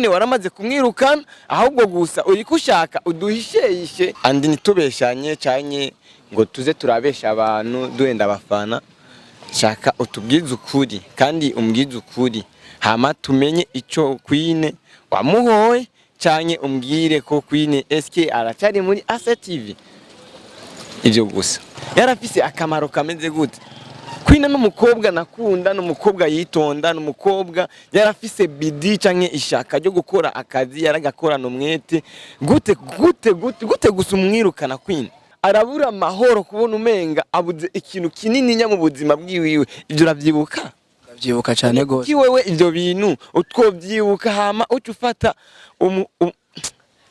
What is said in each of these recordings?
Queen waramaze kumwirukana, ahubwo gusa uriko ushaka uduhisheyishe. Andi ntitubeshanye canke ngo tuze turabesha abantu duhenda abafana. Shaka utubwize ukuri kandi umbwize ukuri, hama tumenye ico Queen wamuhoye, canke umbwire ko Queen eske aracari muri ACTV. Ivyo gusa. Yarafise akamaro kameze gute? Queen n'umukobwa nakunda, n'umukobwa yitonda, n'umukobwa yarafise bidii canke ishaka ryo gukora akazi, yaragakorana umwete. Gute gute gute gute gusa umwirukana? Queen arabura amahoro kubona umenga abuze ikintu kinini nya mu buzima bwiwiwe. Ivyo uravyibuka? Ndavyibuka cane gose. Ki wewe ivyo bintu utwovyibuka, hama uca ufata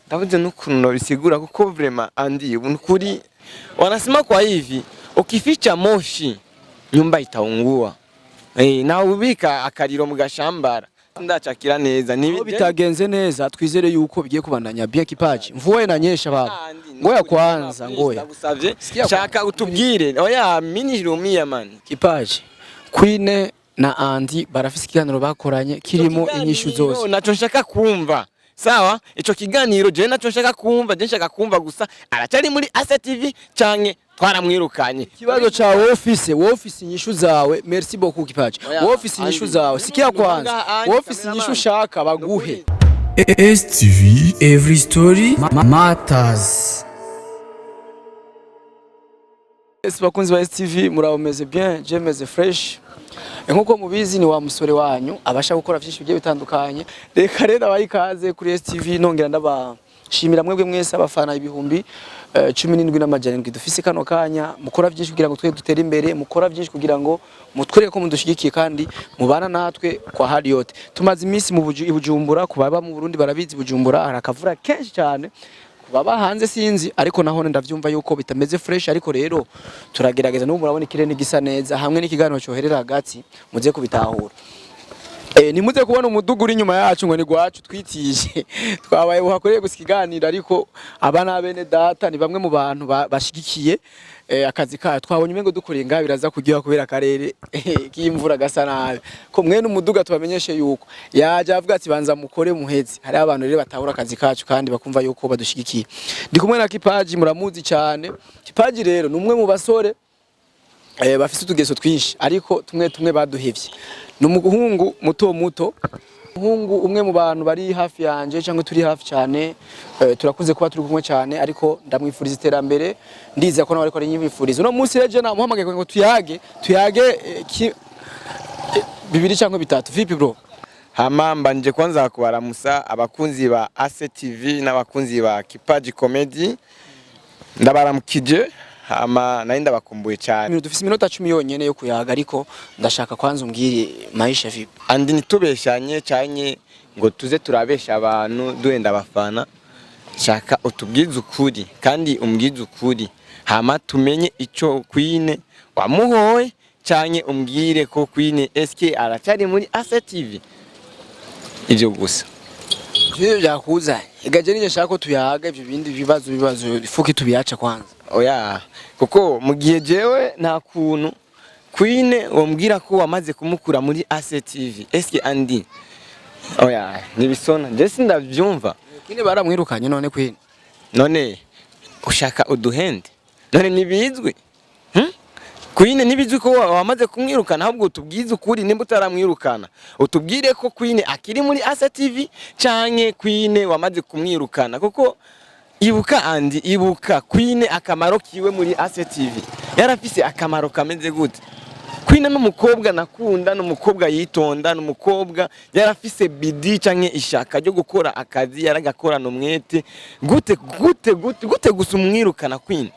ndabuze n'ukuntu nobisigura, kuko vraiment Andi kuri wanasema kwa hivi, ukificha moshi nyumba itaungua. Na ubika akariro mu gashambara ndacakira neza. Aho bitagenze neza, twizere yuko bigiye kubandanya bien. Kipaji, mvua inanyesha baba. Ngoya kwanza, ngoya. Ndagusavye. Sikia. Shaka utubwire. Oya, mimi nilumia man. Kipaji, Queen na Andy barafise ikiganiro bakoranye kirimo inyishu zose. Naco nshaka kumva. Sawa, ico kiganiro je naco nshaka kumva. Je nshaka kumva gusa aracari muri ACTV canke twaramwirukanye. Ikibazo cha office, office inyishu zawe. Merci beaucoup, Kipaji. Oya, Office inyishu Andy. zawe. Sikia kwanza. Andy, Office inyishu shaka baguhe. STV Every Story Matters. Yes, bakunzi ba STV, muraho? Meze bien, je meze fresh. Nkuko mubizi, ni wa musore wanyu abasha gukora byinshi bigiye bitandukanye. Reka rero abaye ikaze kuri STV, nongera ndabashimira mwebwe mwese abafana 17,700 dufise kano kanya. Mukora byinshi kugira ngo twe dutere imbere, mukora byinshi kugira ngo mutwereke ko mudushigikiye kandi mubana natwe kwa hali yote. Tumaze iminsi mu i Bujumbura. Ku baba mu Burundi barabizi, Bujumbura hari akavura kenshi cyane. Baba hanze sinzi, ariko naho ndavyumva yuko bitameze fresh, ariko rero turagerageza. N'ubu murabona ikirere gisa neza hamwe n'ikiganiro cyoherera hagati muze kubitahura. Nimuze kubona umudugu uri inyuma yacu ngo ni gwacu twitije, twabaye buhakoreye gusa ikiganiro, ariko aba na bene data ni bamwe mu bantu bashigikiye akazi kayo. Twabonye umengo dukoreye ngaha biraza kuryoha kubera akarere k'imvura gasa nabi, ko mwene umuduga tubamenyeshe yuko yaje avuga ati banza mukore muheze. Hari abantu rero batahura akazi kacu kandi bakumva yuko badushigikiye. Ndi kumwe na Kipaji, muramuzi cyane. Kipaji rero ni umwe mu basore bafise utugeso twinshi, ariko tumwe tumwe baduhevye. Ni umuhungu muto muto, umuhungu umwe mu bantu bari hafi yanje cyangwa turi hafi cyane. Turakunze kuba turi kumwe cyane, ariko ndamwifuriza iterambere, ndizera ko nawe ariko arinyifuriza. Uno munsi rero je namuhamagaye ngo tuyage bibiri cyangwa bitatu. Vipi bro? Hama mbanje kwanza kubaramusa abakunzi ba ACTV n'abakunzi ba Kipaji Comedy. Ndabaramukije, hama nari ndabakumbuye cyane. Dufise iminota 10 yonyene yo kuyaga, ariko ndashaka kwanza umbwire maisha vipi? Andi ntitubeshanye canke ngo tuze turabesha abantu duhenda abafana. Shaka utubwize ukuri kandi umbwize ukuri, hama tumenye ico Queen wamuhoye, canke umbwire ko Queen eske aracari muri ACTV. Ivyo gusa. Ivyo byakuzanye igaje nije nshaka ko tuyaga. Ivyo bindi bibazo fuki tubiacha kwanza. Oya, kuko mu gihe jewe nta kuntu Queen wambwira ko wamaze kumukura muri ACTV. Eske Andi, oya, nibisona, je sindavyumva. Queen baramwirukanye none Queen? None ushaka uduhende? None ntibizwi? Queen ntibizwi ko wamaze kumwirukana? Ahubwo utubwize ukuri, nimba utaramwirukana utubwire ko Queen akiri muri ACTV canke Queen wamaze kumwirukana. Kuko ibuka Andi, ibuka Queen akamaro kiwe muri ACTV. Yarafise akamaro kameze gute? Queen n'umukobwa nakunda, n'umukobwa yitonda, n'umukobwa yarafise bidii canke ishaka ryo gukora akazi, yaragakorana umwete. Gute gute gute gute gusa umwirukana Queen?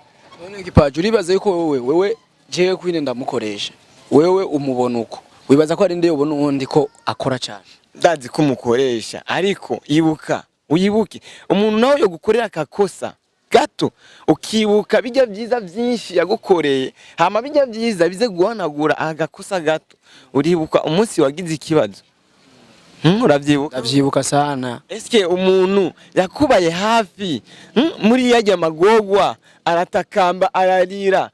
None Kipaji, uribaza yuko wewe jewe Queen ndamukoresha, wewe umubona uko, wibaza ko ari nde ubona uwundi ko akora cyane? Ndazi ko umukoresha, ariko ibuka, uyibuke umuntu nawe yo gukorera akakosa gato, ukibuka bijya byiza byinshi yagukoreye, hama bijya byiza bize guhanagura agakosa gato. Uribuka umunsi wagize ikibazo? Uravyibuka? Ndavyibuka sana. Eske umuntu yakubaye hafi, muri yajya magogwa, aratakamba, ararira.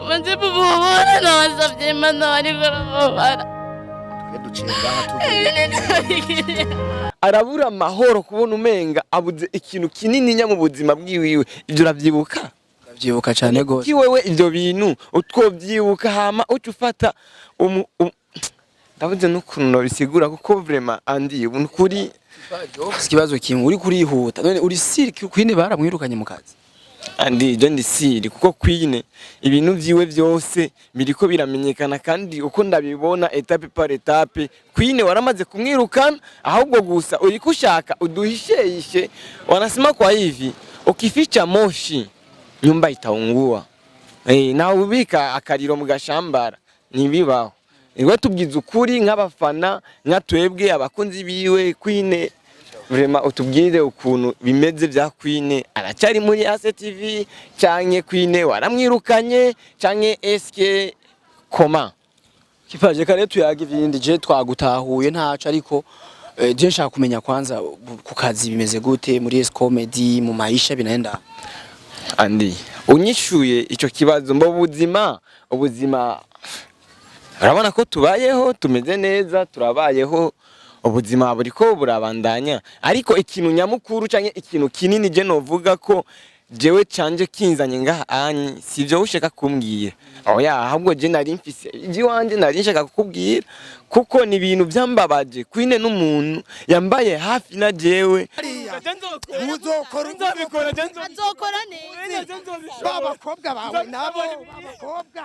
Umaze kububona, nabasabye Imana, bariko barababara. Twe. Duciye ngaha tuvuye. Arabura amahoro kubona umenga abuze ikintu kinini nya mu buzima bwiwiwe. Ibyo uravyibuka? Ndavyibuka cane gose. Ki wewe ivyo bintu utwovyibuka, hama uca ufata ndabuze n'ukuntu nobisigura, kuko vraiment andi ubu kuri Ufise ikibazo kimwe, uri kurihuta. None uri sûr Queen baramwirukanye mu kazi? Andi, je ndi sûr, kuko Queen ibintu vyiwe vyose biriko biramenyekana, kandi uko ndabibona étape par étape, Queen waramaze kumwirukana. Ahubwo gusa uriko ushaka uduhisheishe. Wanasema kwa hivi, ukificha moshi nyumba itaungua. Nawe ubika akariro mu gashambara ntibibaho. Iwe tubwiza ukuri nk'abafana, nka twebwe abakunzi biwe Queen, vraiment utubwire ukuntu bimeze bya Queen. Aracyari muri ACTV canke Queen waramwirukanye, canke eske koma? Kipaje kare tuyaga ibindi, je twagutahuye ntaco, ariko je nshaka kumenya kwanza ku kazi bimeze gute muri S Comedy, mu maisha binaenda? Andi, unyishuye ico kibazo, mbo buzima, ubuzima urabona ko tubayeho, tumeze neza, turabayeho, ubuzima buriko burabandanya. Ariko ikintu nyamukuru canke ikintu kinini je novuga ko jewe canje kinzanye ngaha anyi, sivyo ushaka kumbwira, oya. Ahubwo je nari mfise iby'iwanje nari nshaka kukubwira, kuko ni ibintu byambabaje. Queen n'umuntu yambaye hafi na jewe. Muzokora. Azokora neza. Babakobwa bawe nabo babakobwa.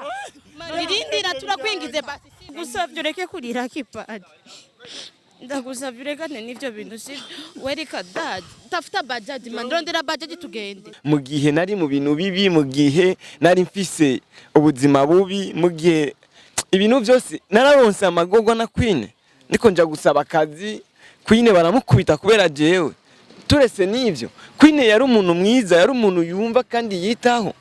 Irindira, turakwingize basi. Gusavye ureke kurira, Kipaji, ndagusavye urekane n'ivyo bintu, sivyo? Wereka dad, tafuta bajaji man, rondera bajaji tugende. Mu gihe nari mu bintu bibi, mu gihe nari mfise ubuzima bubi, mu gihe ibintu byose nararonse amagorwa na Queen, niko nja gusaba akazi, Queen baramukubita kubera jewe. Turese n'ivyo, Queen yari umuntu mwiza, yari umuntu yumva kandi yitaho.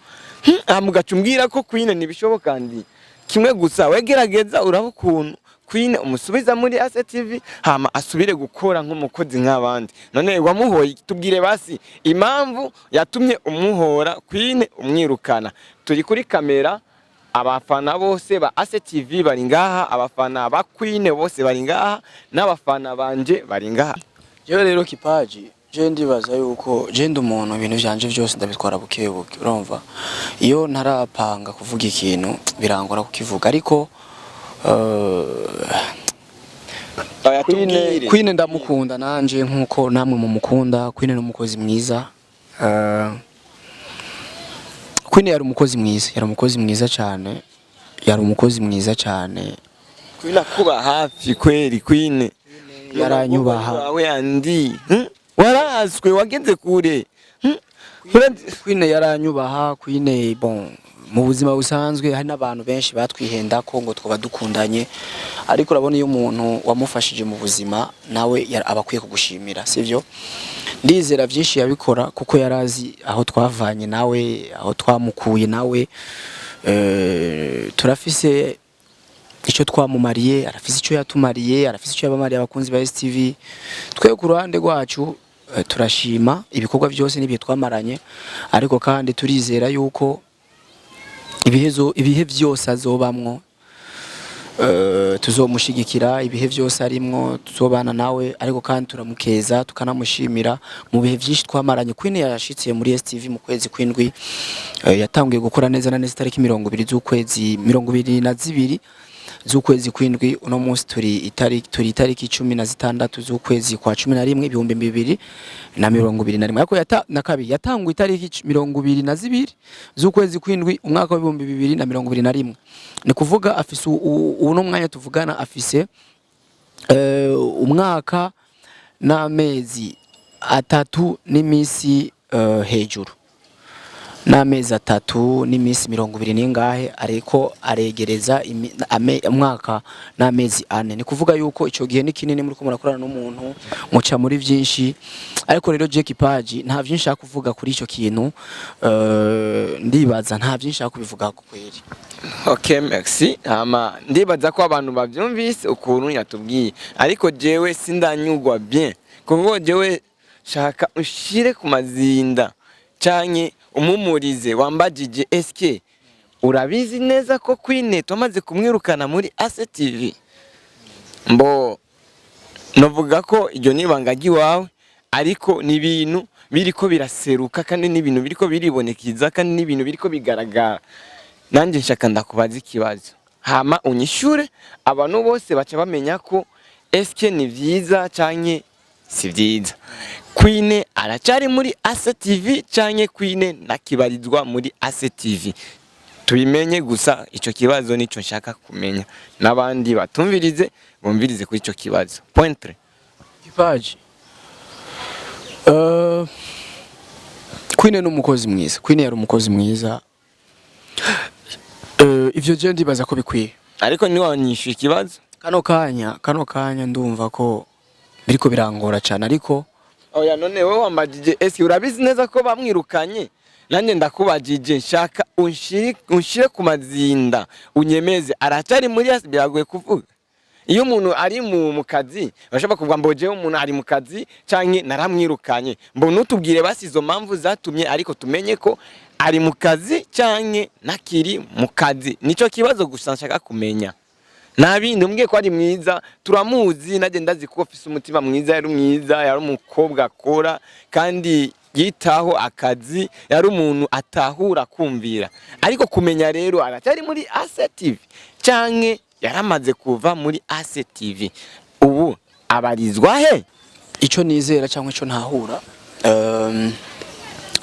Mugaca umbwira ko Queen ntibishoboka. Ndi kimwe gusa, wegerageza uraba ukuntu Queen umusubiza muri ACTV, hama asubire gukora nk'umukozi nk'abandi. None wamuhoye, tubwire basi impamvu yatumye umuhora Queen, umwirukana. Turi kuri kamera, abafana bose ba ACTV bari ngaha, abafana ba Queen bose bari ngaha, n'abafana banje bari ngaha. Jewe rero Kipaji, je ndibaza yuko je ndi umuntu, ibintu vyanje vyose ndabitwara buke buke. Urumva, iyo ntarapanga kuvuga ikintu birangora kukivuga, ariko Oya, Queen, tubwire. Queen ndamukunda nanje nkuko namwe mumukunda. Queen ni umukozi mwiza. Queen yari umukozi mwiza, yari umukozi mwiza cyane, yari umukozi mwiza cyane. Queen akuba hafi kweri, Queen Yaranyubaha. Wawe andi, Warazwe wageze kure. Queen yaranyubaha. Queen, bon, mu buzima busanzwe hari n'abantu benshi batwihenda ko ngo twaba dukundanye, ariko urabona iyo umuntu wamufashije mu buzima nawe aba akwiye kugushimira, sivyo? Ndizera byinshi yabikora kuko yarazi aho twavanye nawe, aho twamukuye nawe. Turafise icyo twamumariye, arafise icyo yatumariye, arafise icyo yabamariye abakunzi ba STV. Twe ku ruhande rwacu turashima ibikorwa byose n'ibihe twamaranye, ariko kandi turizera yuko ibihe byose azobamwo tuzomushigikira, ibihe byose arimwo tuzobana nawe. Ariko kandi turamukeza, tukanamushimira mu bihe byinshi twamaranye. Queen yashitse muri STV mu kwezi kw'indwi, yatangiye gukora neza na neza itariki 20 z'ukwezi, 22 z'ukwezi kw'indwi. Uno munsi turi itariki 16 z'ukwezi kwa 11 2021, ariko yata, na kabiri yatanguye itariki 22 z'ukwezi kw'indwi umwaka wa 2021. Ni kuvuga afise uno mwanya tuvugana afise umwaka n'amezi 3 n'imisi hejuru n'amezi 3 n'imisi 20 n'ingahe, ariko aregereza umwaka n'amezi 4. Ni kuvuga yuko ico gihe ni kinini muri ko murakorana n'umuntu, muca muri vyinshi. Ariko rero Jack Page nta vyinshi ashaka kuvuga kuri ico kintu, ndibaza nta vyinshi ashaka kubivuga kweri. Okay, merci. Hama ndibaza ko abantu bavyumvise ukuntu yatubwiye, ariko jewe sindanyugwa bien, kuko jewe shaka ushire ku mazinda canke umumurize. Wambajije, eske urabizi neza ko Queen twamaze kumwirukana muri ACTV? Mbo novuga ko iryo ni ibanga ry'iwawe, ariko ni ibintu biriko biraseruka, kandi ni ibintu biriko biribonekeza, kandi ni ibintu biriko bigaragara. Nanjye nshaka ndakubaza ikibazo, hama unyishure. Abantu bose baca bamenya ko eske ni vyiza canke si vyiza. Queen aracari muri ACTV canke Queen nakibarizwa muri ACTV? Tubimenye gusa, ico kibazo nico nshaka kumenya, n'abandi batumvirize, bumvirize kuri ico kibazo pointre. Kipaji, Queen ni umukozi mwiza. Queen yari umukozi mwiza. Ivyo je ndibaza ko bikwiye. Ariko ntiwanyishuye ikibazo. Kano kanya ndumva ko biriko birangora cyane, ariko Oya, none wowe wambajije eske urabizi neza ko bamwirukanye? Nanjye ndakubajije, nshaka unshire ku mazinda, unyemeze, aracari muri yasi? Biragoye kuvuga. Iyo umuntu ari mu kazi, bashobora kuvuga ngo jewe umuntu ari mu kazi canke naramwirukanye. Mbona utubwire basi izo mpamvu zatumye, ariko tumenye ko ari mu kazi canke nakiri mu kazi. Nico kibazo gusa nshaka kumenya, nta bindi. Umbwiye ko ari mwiza, turamuzi, najye ndazi ko afise umutima mwiza. Yari mwiza, yari umukobwa akora kandi yitaho akazi, yari umuntu atahura kumvira. Ariko kumenya rero aracyari muri ACTV canke yaramaze kuva muri ACTV, ubu abarizwa he? Ico nizera cyangwa ico ntahura,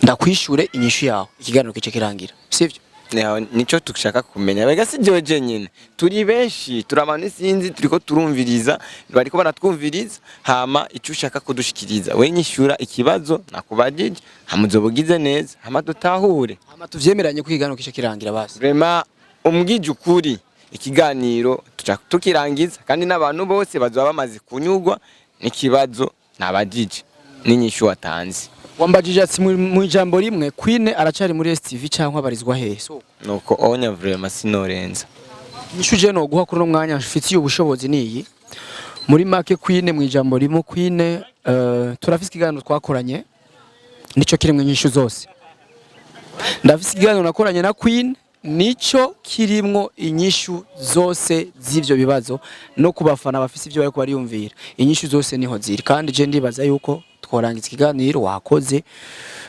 ndakwishure inyishu yawe, ikiganiro kice kirangira, sivyo? Nico dushaka kumenya. Bega si jewe jenyine, turi benshi, turi abantu isinzi turiko turumviriza, bariko baratwumviriza. Hama ico ushaka kudushikiriza, we nyishura ikibazo nakubajije, hama uzobugize neza, hama dutahure. Hama tuvyemeranye ko ikiganiro kice kirangira basi. Vraiment, umbwije ukuri, ikiganiro tuca tukirangiza, kandi n'abantu bose bazoba bamaze kunyurwa n'ikibazo nabajije n'inyishu watanze. Wambajije ati mu ijambo rimwe, Queen aracari muri STV cyangwa abarizwa hehe? So Nuko onya, vraiment sinorenza. Inyishu je no guha kuri uno mwanya mfitiye ubushobozi niyi: muri make, Queen, mu ijambo rimwe, Queen, turafise ikiganiro twakoranye, nico kirimwe inyishu zose. Ndafise ikiganiro nakoranye na Queen, nico kirimwo inyishu zose z'ivyo bibazo, no kubafana bafise ivyo bariko bariyumvira, inyishu zose niho ziri. Kandi je ndibaza yuko tworangiza ikiganiro. Wakoze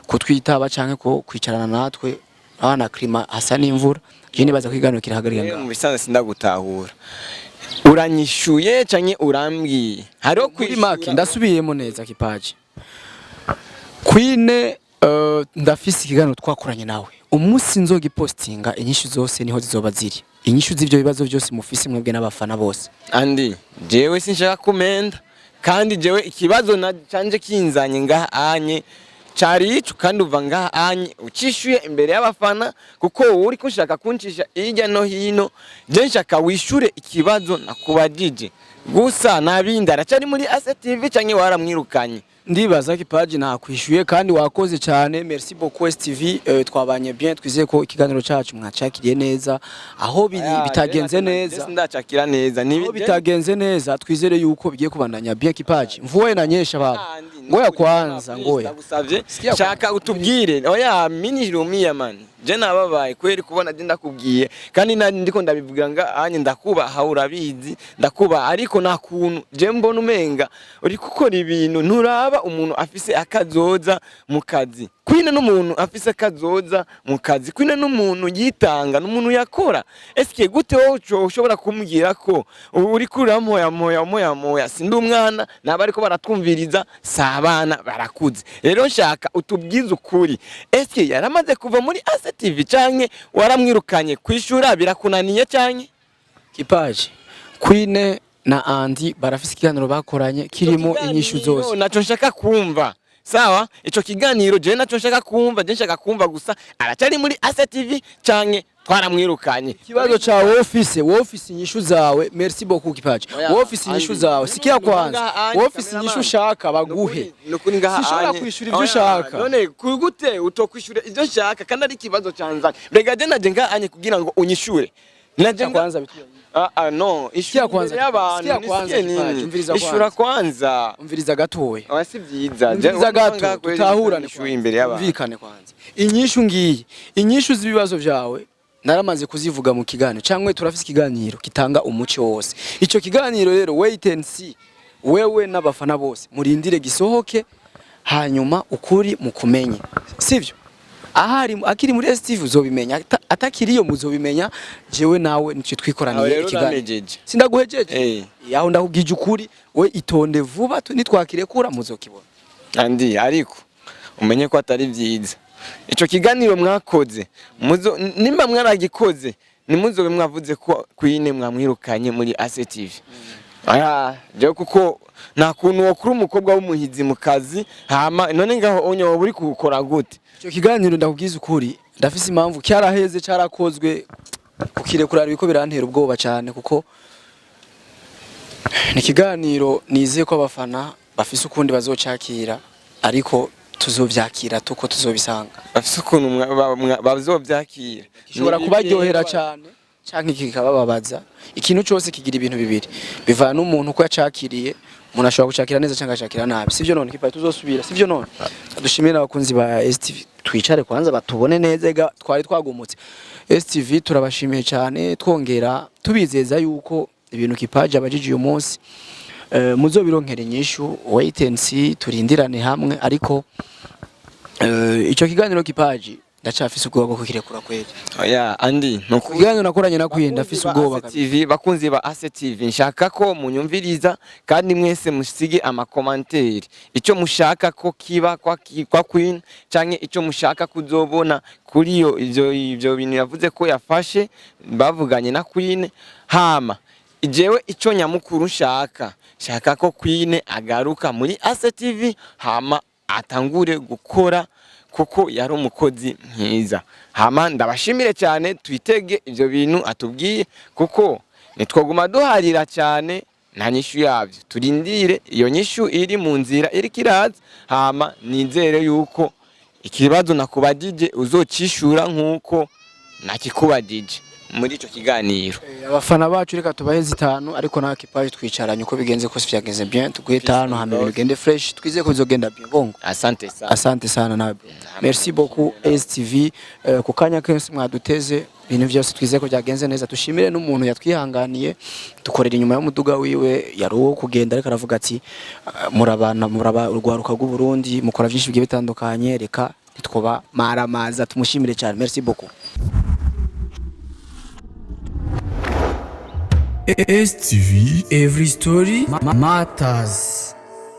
kutwitaba canke ko kwicarana natwe abana climat hasa n'imvura. Je nibaza ko ikiganiro kirahagarika ngaho. Mu bisanzwe sindagutahura, uranyishuye canke urambwiye hariho Kuri make, ndasubiyemo neza, Kipaji, Queen, ndafise ikiganiro twakoranye nawe. Umunsi nzogipostinga, inyishu zose niho zizoba ziri, inyishu z'ivyo bibazo byose mufise mwebwe n'abafana bose. Andi, jewe sinshaka kumenda, kandi jewe ikibazo na canje kinzanye ngaha anye cari ico, kandi uva ngaha anye ucishuye imbere y'abafana, kuko wowe uriko ushaka kuncisha hirya no hino. Je nshaka wishure ikibazo nakubajije gusa, nabindi. Aracari muri ACTV canke waramwirukanye? Ndibaza Kipaji nakwishuye, kandi wakoze cyane. Merci beaucoup STV, twabanye bien. Twizeye ko ikiganiro cyacu mwacakiriye neza. Aho biri bitagenze neza, Ndacakira neza. aho bitagenze neza, twizere yuko bigiye kubandanya bien. Kipaji, mvua inanyesha baba, ngoya kwanza, ngoya. Ndagusavye. Sikia. Shaka utubwire. Oya, mimi nilumia man, je nababaye kweri kubona je ndakubwiye, kandi ndiko ndabivuga nga anye ndakubaha, urabizi ndakubaha, ariko nta kuntu je mbona umenga uri gukora ibintu nturaba umuntu afise akazoza mu kazi. Queen n'umuntu afise akazoza mu kazi, Queen n'umuntu yitanga, n'umuntu yakora. Eske gute wowe ushobora kumbwira ko uri kurira moya moya moya moya? Sindi umwana, naba ariko baratwumviriza si abana, barakuze. Rero nshaka utubwize ukuri, eske yaramaze kuva muri ACTV canke waramwirukanye? Kwishura birakunaniye canke? Kipaji, Queen na Andy barafise ikiganiro bakoranye kirimo inyishu zose. Naco nshaka kumva. Sawa, ico kiganiro je naco nshaka kumva. Je nshaka kumva gusa, aracari muri ACTV canke twaramwirukanye? Ikibazo cha office, office inyishu zawe. Merci beaucoup Kipaji. Oya, Office inyishu Andy. zawe, sikia kwanza. Ngaha anye, Office inyishu ushaka baguhe. Nukuri ngaha Sinshobora anye. kwishura ivyo Oya, ushaka. None gute utokwishura ivyo nshaka kandi ari ikibazo canzanye? Mbega je naje ngaha anye kugira ngo unyishure, naje Kwanza Ah ah, no, Sikia ishura kwanza, imbere y'abantu. sikia kwanza, Nisikie Kipaji, nini? umviriza. Ishura kwanza. Umviriza gatoya. Oya, si vyiza. Umviriza gato, tutahurane. Ishuye imbere y'abantu. Umvikane kwanza. Inyishu ngiyi, inyishu z'ibibazo vyawe. Naramaze kuzivuga mu kiganiro, cyangwa turafise ikiganiro kitanga umuco wose. Ico kiganiro rero, wait and see, wewe n'abafana bose murindire gisohoke, hanyuma ukuri mukumenye, sivyo? Ahari akiri muri STV uzobimenya, atakiriyo muzobimenya. Jewe nawe nico Aho twikoraniye rero ikiganiro. uramejeje. Sindaguhejeje. Yaho ndakubwije ukuri, we itonde vuba nitwakirekura muzokibona. Andi, ariko umenye ko atari byiza ico kiganiro mwakoze. Muzo nimba mwaragikoze, nimuzobe mwavuze ko Queen mwamwirukanye muri ACTV. Aya jewe, kuko nta kuntu wokura umukobwa w'umuhizi mu kazi, hama none ngaho onye woba uri kuwukora gute? Icyo kiganiro, ndakubwiza ukuri, ndafise impamvu cyaraheze, cyarakozwe. Kukirekura biriko birantera ubwoba cyane, kuko ni ikiganiro nizeye ko abafana bafise ukundi bazocakira, ariko tuzovyakira tuko tuzobisanga. Bafise ukuntu bazovyakira. Gishobora kubaryohera cyane canke kikabababaza. Ikintu cyose kigira ibintu bibiri, bivana n'umuntu uko yacakiriye. Umuntu ashobora gucakira neza cyangwa agacakira nabi, sivyo? None kipaye tuzosubira, sivyo? None dushimire n'abakunzi ba STV. Twicare kwanza batubone neza, ega twari twagumutse. STV turabashimiye cyane, twongera tubizeza yuko ibintu Kipaji abajije uyu munsi muzobironkera inyishu. Wait and see, turindirane hamwe. Ariko ico kiganiro, Kipaji, ndacafise ubwoba bwo kukirekura kweli. Oya Andi, nukuri. Ikiganiro nakoranye na Queen, ndafise ubwoba kabisa. TV, bakunzi ba Ase TV, nshaka ko munyumviriza kandi mwese musige ama commentaires ico mushaka ko kiba kwa Queen, canke ico mushaka kuzobona kuri iyo ivyo bintu yavuze ko yafashe bavuganye na Queen. Hama jewe ico nyamukuru nshaka ko Queen agaruka muri Ase TV, hama atangure gukora, kuko yari umukozi mwiza. Hama ndabashimire cyane, twitege ivyo bintu atubwiye, kuko nitwoguma duharira cyane nta nyishu yabyo. Turindire iyo nyishu iri mu nzira, iriko iraza. Hama nizere yuko ikibazo nakubajije uzocishura nkuko nakikubajije muri ico kiganiro. Abafana bacu reka tubahe zitanu, ariko nawe Kipaji twicaranye, uko bigenze kose vyagenze bien, tuguhe tanu, hama ibintu bigende fresh. Twizeye ko bizogenda bien, bongo. Asante sana. Asante sana nawe bro. Merci beaucoup STV ku kanya kenshi mwaduteze. Ibintu byose twizeye ko byagenze neza. Dushimire n'umuntu yatwihanganiye dukorera inyuma y'umuduga wiwe, yari uwo kugenda, ariko aravuga ati: "Ah, murabana muraba urwaruka rw'u Burundi, mukora byinshi bigiye bitandukanye, reka ntitwoba maramaza." Tumushimire cyane, merci beaucoup. STV Every Story Matters.